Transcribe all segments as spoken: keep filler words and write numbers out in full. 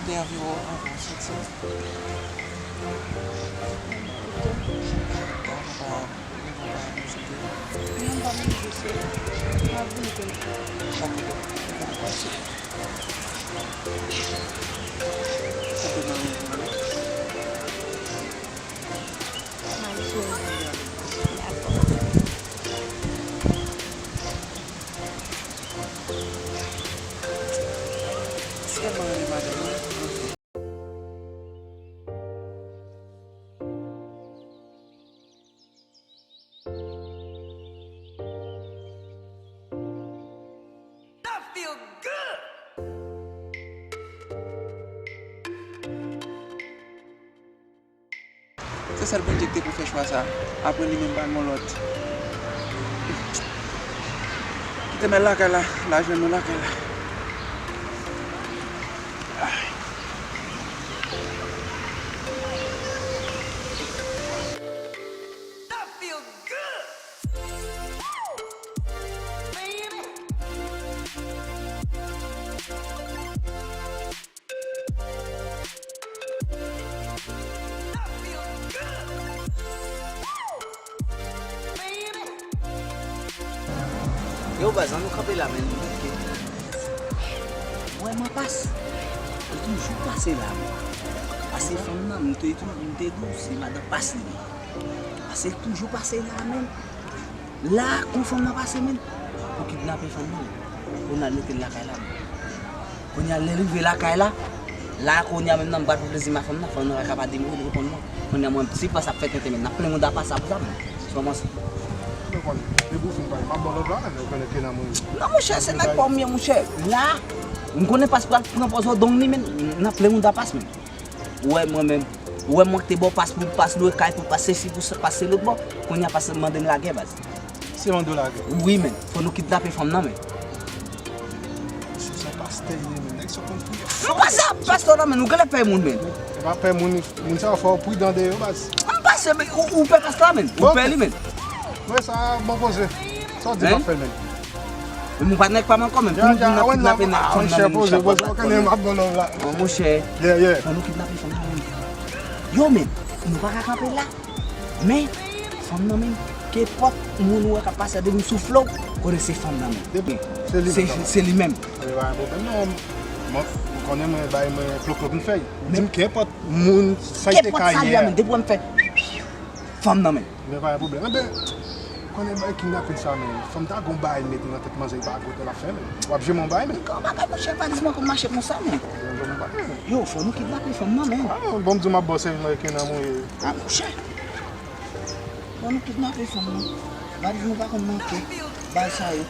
Te anviwon anvan sèt sèt. Se sèl Bondye ki te pou fè chwa sa. Apre li menm pa gen lòt. Kite m al lakay la, l a jwenn nou lakay la. Yo, baz, ann nou kanpe la, men. Wè, mwen pas. Li toujou pase la, men. Pase fanm nan, m te tou, m te di w, se madan pas li ye. Pase, l toujou pase la, men. La, kou fanm nan pase, men. Pou kidnape fanm nan, men. Pou n al mete l lakay la, men. Kounye a, lè l rive lakay la, la, kounye a, menm nan, m pral pou plezi m a fanm nan, fanm nan pa ka pa demouye, li reponn mwen. Kounye a, mwen, si pas ap fè tenten, men, n ap plen mouda pas ap zam, men. Sa w panse? Mwen konnen, depi w fin pale, m ap ba w lòt la, men, ou konnen ke nan mwen. Non, monchè, se nèg pa w m ye, monchè. La, m konnen pas pral pran pòz odong li, men, n ap plen mouda pas, men. Ou wè mwen menm. Ou wè mwen ki te ba w pas pou pas lwe kay, pou pas sesi, pou sa, pas se lòt bò. Kounye a pas mande n lagè, baz. Se mande w lagè? Wi, men. Fò nou kidnape fanm nan, men. Se sa pastè ye, men. Nèg sa konn priye fò. M pa sa, pastè nan, men. Ou genlè pè moun, men. E pa pè moun, moun sa yo fò w pridan de yo, baz. M pa se, men, ou, ou pè pastè la, men. Ou pè li, men. Wè sa, bon koze. Sa w di m ap fè l, men. Men mon patnè k pa m ankò, men pou nou vin ap kidnape nèg fanm nan, men, monchè, poze, poze, ou konnen m ap bon lòv la. Bon, monchè, fò nou kidnape fanm nan, men. Yo, men, nou pa ka kanpe la. Men, fanm nan, men, kenpòt moun ou wè k ap pase, depi m soufle w, konnen se fanm nan, men. Depi se li menm. Se li menm. E pa gen pwoblèm, non. Mwen, ou konnen mwen bay mwen kloklo pou m fè. Di m kenpòt moun, sa y te ka ye a. Kenpòt sa l ye a, men, depi wè m fè fanm nan, men. Men pa gen pwoblèm. Enben, konnen bay kidnapin sa, men. Fanm ta gon bagay mete nan tèt manzè, pa gon tan l ap fè, men. W ap jwe m yon bagay, men. Gon bagay, monchè, valiz mwen konn mache konsa, men. Yon bon bagay, men. Yo, fò nou kidnape fanm nan, men. Ah, bon, m di w m ap ba w sèvis mwen ke nan mwen. Ah, monchè. Fò nou kidnape fanm nan. Valiz mwen pa konn manke. Bagay sa yo.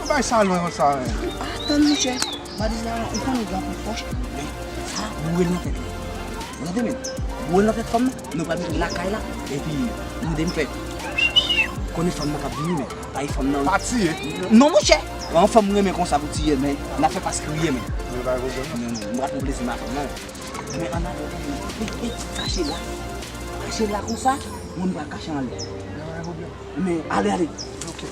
Ou bay sa lwen konsa, men. Atann, monchè. Valiz la, ou konnen gen anpil pòch. Men, sa, boure l nan tèt li. Ou tande, men? Boure l nan tèt fanm nan. Nou pral mete l lakay la. Epi, mande m fè. Konnen fanm nan k ap vini, men. Bay fanm nan. Pa tiye. Non, monchè. Yon fanm renmen konsa pou tiye l, men. N ap fè pas kriye, men. Men pa pwoblèm, non. Non, non, m pral pran plezi m a fanm nan. Men ann ale, ann ale. Ey, ey, kache la. Kache la konsa. Moun pral kache anlè. Men ale, ale. Ok.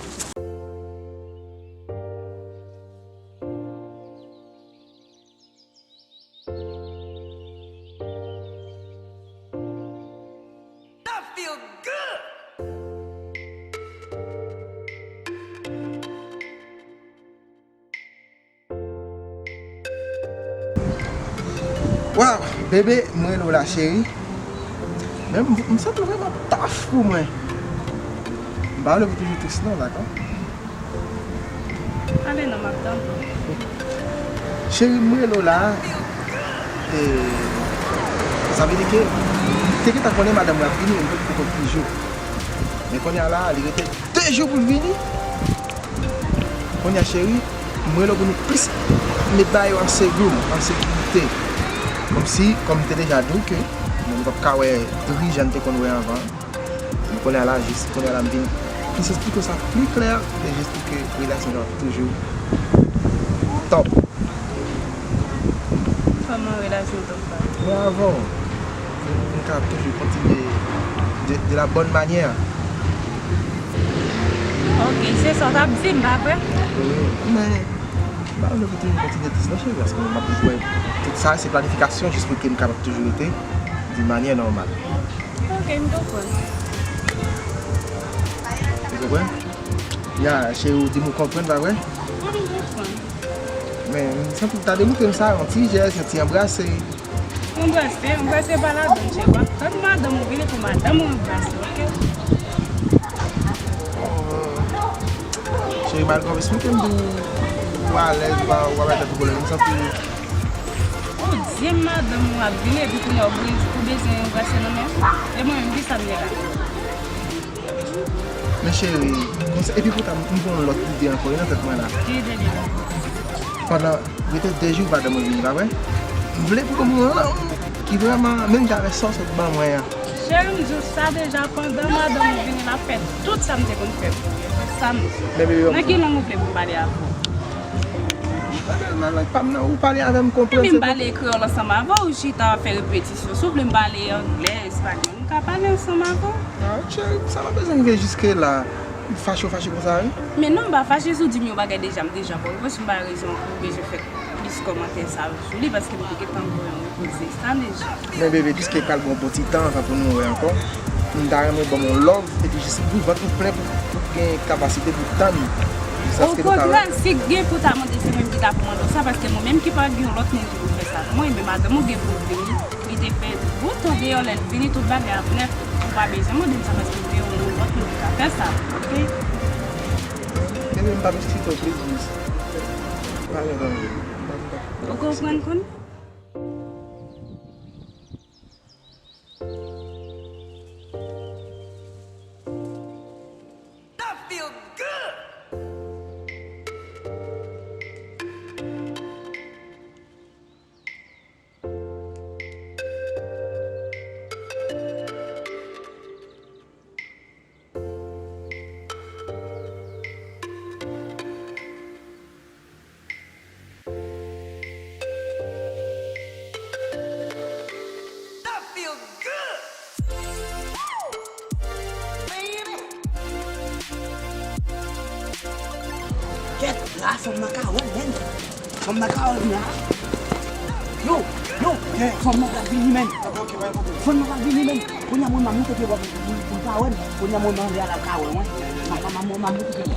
Waw, bebe, m rele w la, cheri. Men m, m santi l vrèman tough pou mwen. M pa vle pou toujou tris non, dakò? Ale non, m ap tann ou. Cheri, m rele w la. E, sa vle di ke m te gentan konnen madanm mwen ap vini, men m potko konn ki jou. Men kounye a la, li rete de jou pou l vini. Kounye a, cheri, m rele w pou nou plis met bagay yo an segou, an sekirite. Kòmsi, kòm m te deja di w ke, bon, nou p ap ka wè dri jan n te konn wè anvan. Men kounye a la, jis kounye a la, m vin plis eksplike w sa pli klè, e jis pou ke relasyon nou ap toujou top. Kòman relasyon w t ap pale? Mwen avè w, nou, nou ka toujou kontinye de, de la bonne manière. Ok, se sa w t ap di m, pa vre? Wi. Men, Pa vle pou toujou kontinye dis non, cheri, paske m ap toujou wè tout sa se planifikasyon jis pou ke m kapab toujou rete d'une manière normale. Ok, m konprann. Ou konprann? Ya, cheri, ou di m ou konprann, pa vre? Wi, m konprann. Men, m santi w ta demontre m sa, yon ti jès, yon ti anbrase. Anbrase, anbrase pa ladann, cheri. W ap tann madanm ou vini pou madanm ou anbrase, ok? Cheri, malgre w eksplike m di w alèz, ou pa, ou pa bay tèt ou pwoblèm, m santi. Ou di m madanm ou ap vini, epi kounye a ou bezwen anbrase nan men m? E mwen menm, kisa m ye la? Men cheri, konsa, epi poutan, m gen yon lòt ide ankò, wi, nan tèt mwen la. Ki ide li? Pandan, rete de jou, madanm mwen vini, pa vre? M vle pou ban m yon lanm ki vrèman menm jan avèk sa w sot ban mwen an. Cheri, m di w sa deja, pandan madanm ou vini, l ap fè tout sa m te konn fè pou ou yo. Se sa m di. Men bebe, nan ki lang ou vle pou m pale avè w? Nan lang pa m nan, ou pale avè m, m konprann. Ebyen, m pale kreyòl ansanm avè w, ou chita w ap fè repetisyon. Si w vle m pale anglè, espanyòl, m ka pale ansanm avè w. Ah, cheri, sa pa bezwen rive jiske la. Ou fache, ou fache konsa, wi. Men non, m pa fache, si w di m yon bagay deja, m deja ba w repons, m pa wè rezon pou w bezwen fè plis kòmantè sa yo sou li, paske m te gentan ba w yon repons de sa deja. Men bebe, piske pral gen yon bon ti tan anvan pou nou wè ankò, m ta renmen ban w yon love, epi jis pou vant ou plen pou, pou gen kapasite pou tann jiskaske nou ka wè. Okontrè, si gen pou ta mande, se mwen menm ki ta pou mande w sa, paske mwen menm ki pa gen yon lòt moun ki pou fè sa pou mwen, men madanm ou gen pou vini. Li te fè bon tan deyò, lè l vini, tout bagay ap nèf. Ou pa bezwen mande m sa paske m te yon lòt moun ki ka fè sa, ok? Bebe, m p ap eksplike w plis, jis pale ansanm avè m. Ou konprann kounye a? That feel good! That feel good! Baby! Kèt, la fanm nan ka wè m, menn. Fanm nan ka wè m la. Yo, yo, fanm nan pral vini, menn. Fanm nan pral vini, menn. Kounye a mwen, m a moute pye bò pou, pou, pou l pa wè m. Kounye a mwen, m anlè a la, l ka wè mwen. M a, m a, m a, m a moute pye bò.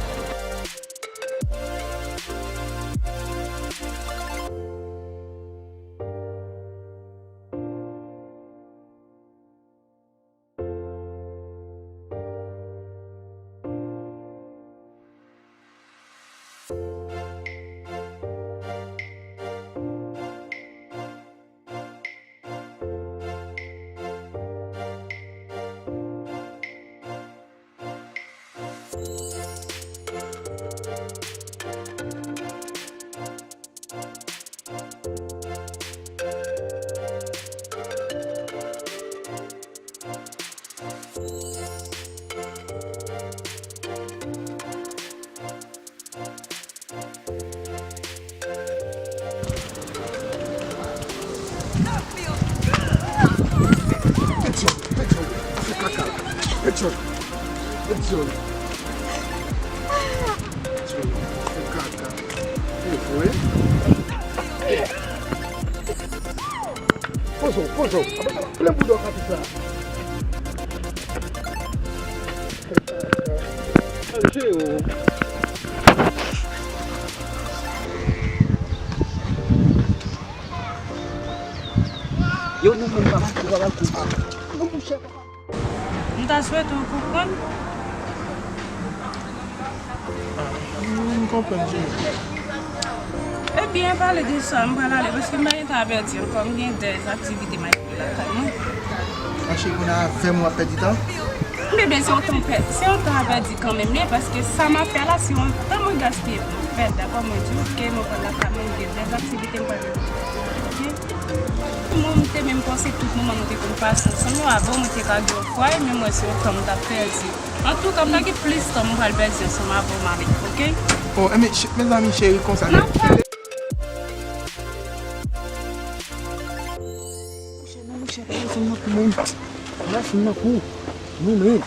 Petyon, petyon, fè kaka la. Petyon, petyon. Petyon, fè kaka. E vre? Poze w, poze w. Apa sa plen bouda w ka fè sa? Alje o. Yo, non, non, papa, papa, papa. Non, monchè, papa. M ta swete w konprann. Ah, m konprann, cheri. Ebyen, pale de sa, m pral ale, paske m pa gen tan a pèdi ankò, m gen dè aktivite m al fè lakay mwen. Ah, cheri, kounye a avè m w ap pèdi tan? Bebe, se yon tan pè-, se yon tan a pèdi kanmenm, li ye, paske sa m ap fè la, se yon tan mwen gaspiye pou m fè l, dakò? Mwen di, ok, mwen pral lakay mwen, m gen dè aktivite m pral fè, ok? Mwen, m te menm panse tout moman nou te konn pase ansanm yo, avan mwen te ka gen yon fwaye, men mwen se yon tan m t ap pèdi. Antouka, m ta gen plis tan m pral pèdi ansanm avè w, m ale, ok? Oh, eh, men, ch-, mezanmi, cheri, konsa. Monchè, non, monchè, pa al fanm nan kou, menn. Pa al fanm nan kou. Non, menn.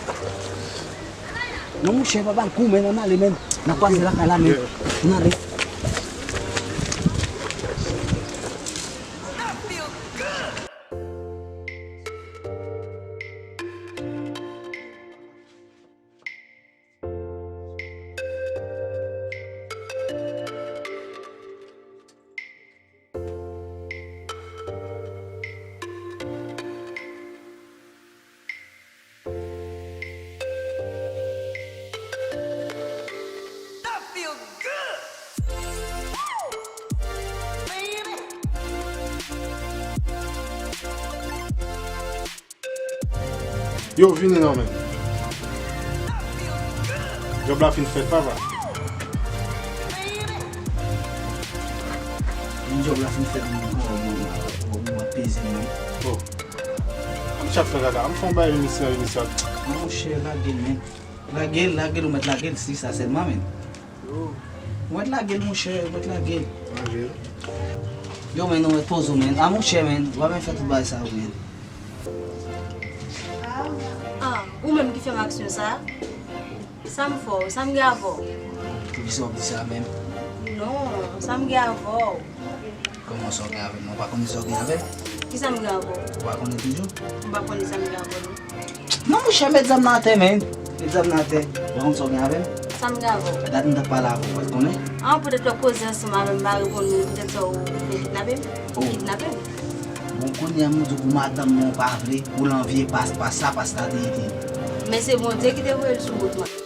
Non, monchè, pa ba l kou, menn, ann ale, menn. N a kwaze lakay la, menn. Ann ale. Yo, vini non, men. Djòb la fin fèt, papa. Vin djòb la fin fèt, men, men, men, men, men, peze, men. Oh. Sa m ap fè la la? M fè yon bagay misye, misye. Non, monchè, lage l, men. Lage l, lage l, ou mèt lage l, si sa sèlman, men. Ou mèt lage l, monchè, ou mèt lage l. Lage l. Yo, men, nou mèt poze w, men. A, monchè, men, ou pa menm fè tout bagay sa yo, men. Ah, ou menm ki fè m aksyon sa? Sa m fè w? Sa m gen avè w? Poukisa w di sa menm? Non, sa m gen avè w? Kòman sa w gen avè m? Mwen pa konnen sa w gen avè m. Kisa m gen avè w? Ou pa konnen toujou? M pa konnen sa m gen avè w, non. Non, monchè, met zam nan atè, men. Met zam nan atè. Ou pa konn sa w gen avè m? Sa m gen avè w? Dat m t ap pale avè w, ou pa t konnen? An, poutèt w ap koze ansanm avè m, m pa reponn ou, poutèt sa ou vin kidnape m? Oh. Kidnape m? Bon, kounye a m di w pou madanm nan ou pa vle, ou lan vye pas, pas sa, pas la te ete. Men se Bondye ki te voye l sou wout mwen.